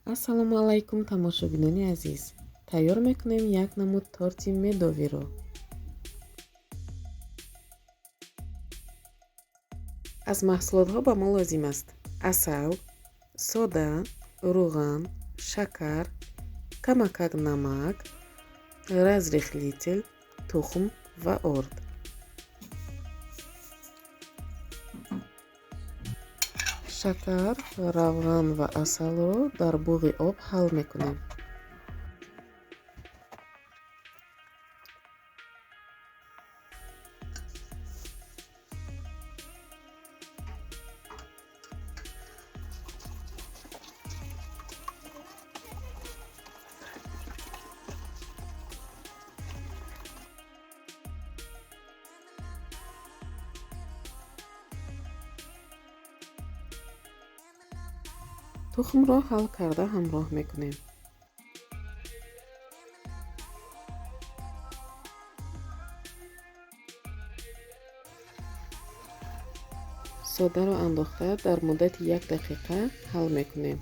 Ассалому алайкум, тамошобинони азиз. Тайёр мекунем як намуд торти медовиро. Аз маҳсулотҳо ба мо лозим аст асал, сода, рӯған, шакар, камакак намак, разрыхлитель, тухм ва орд. Шакар, равған ва асалро дар буғи об ҳал мекунем. Тухмро ҳал карда ҳамроҳ мекунем. Содаро андохта дар муддати як дақиқа ҳал мекунем.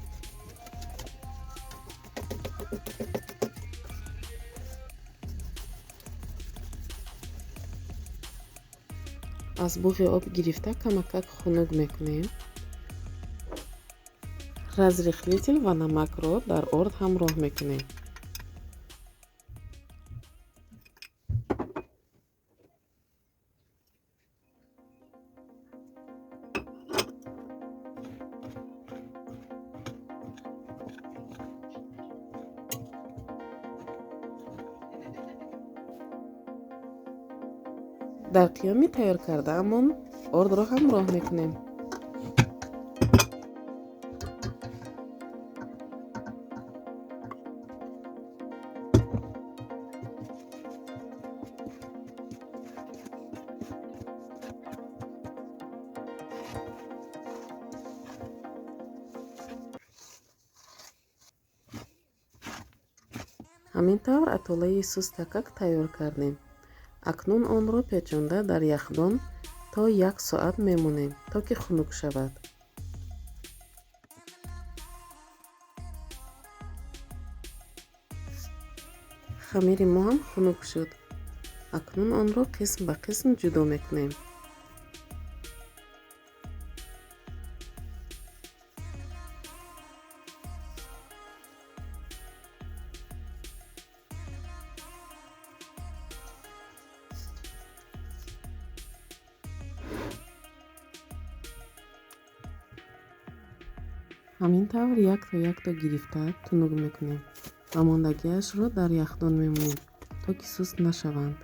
Аз буғи об гирифта камакак хунук мекунем. Разрыхлитель ва намакро дар орд ҳамроҳ мекунем. Дар қиёми тайёр кардаамон ордро ҳамроҳ мекунем. Ҳамин тавр атолаи сустакак тайёр кардем. Акнун онро печонда дар яхдон то як соат мемонем, то ки хунук шавад. Хамири мо ҳам хунук шуд. Акнун онро қисм ба қисм ҷудо мекунем. Ҳамин тавр якто якто гирифта тунук мекунем ва мондагиашро дар яхдон мемонем, то ки суст нашаванд.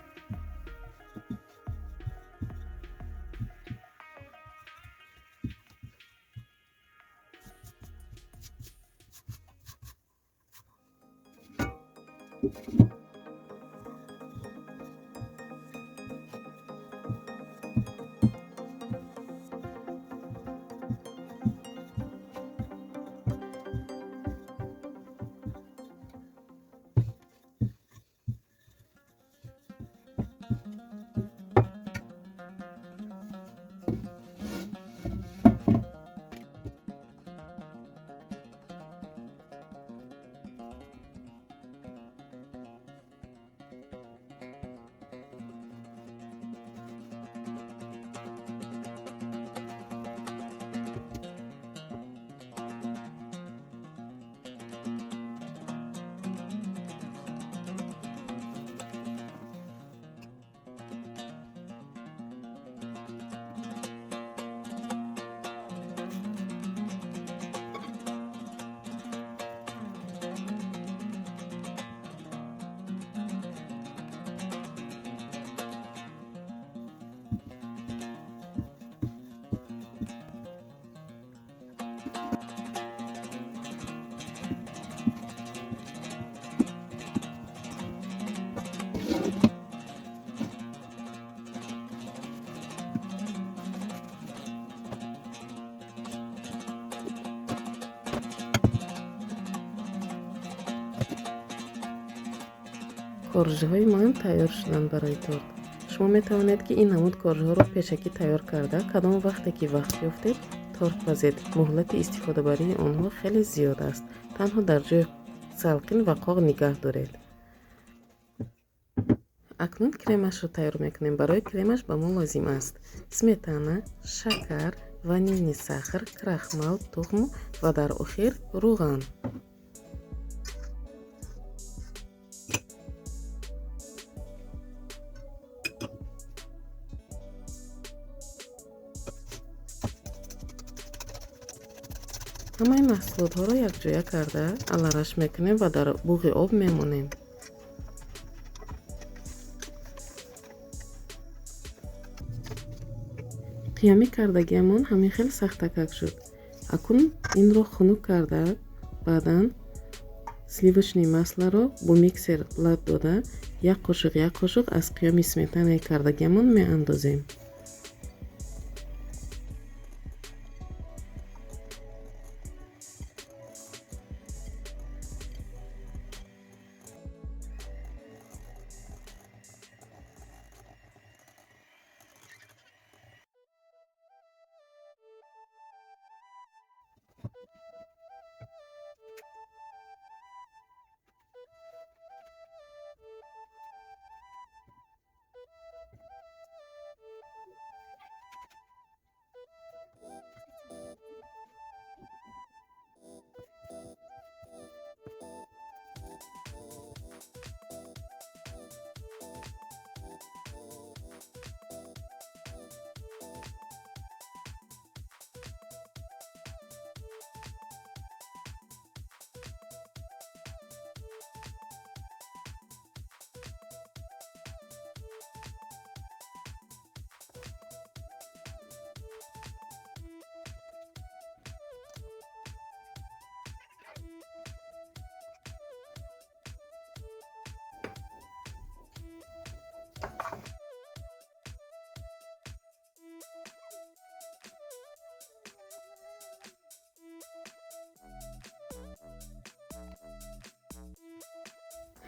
Коржиҳои ман тайёр шуданд барои торт. Шумо метавонед, ки ин намуд коржиҳоро пешакӣ тайёр карда, кадом вақте ки вақт ёфтед, Торт пазед. Муҳлати истифодабарии онҳо хеле зиёд аст. Танҳо дар ҷои салқин ва қоқ нигаҳ доред. Акнун кремашро тайёр мекунем. Барои кремаш ба мо лозим аст сметана, шакар, ванилни сахар, крахмал, тухм ва дар охир рӯған. Ҳамаи маҳсулотҳоро якҷоя карда алараш мекунем ва дар буғи об мемонем. Қиёмӣ кардагиамон ҳамин хел сахтакак шуд. Акнун инро хунук карда, баъдан сливочное маслоро бо миксер лат дода, як қошуқ як қошуқ аз қиёми сметанаи кардагиамон меандозем.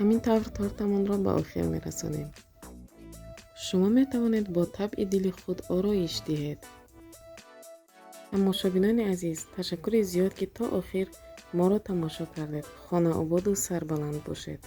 Ҳамин тавр тортамонро ба охир мерасонем. Шумо метавонед бо табъи дили худ ороиш диҳед. Тамошобинони азиз, ташаккури зиёд, ки то охир моро тамошо кардед. Хонаободу сарбаланд бошед.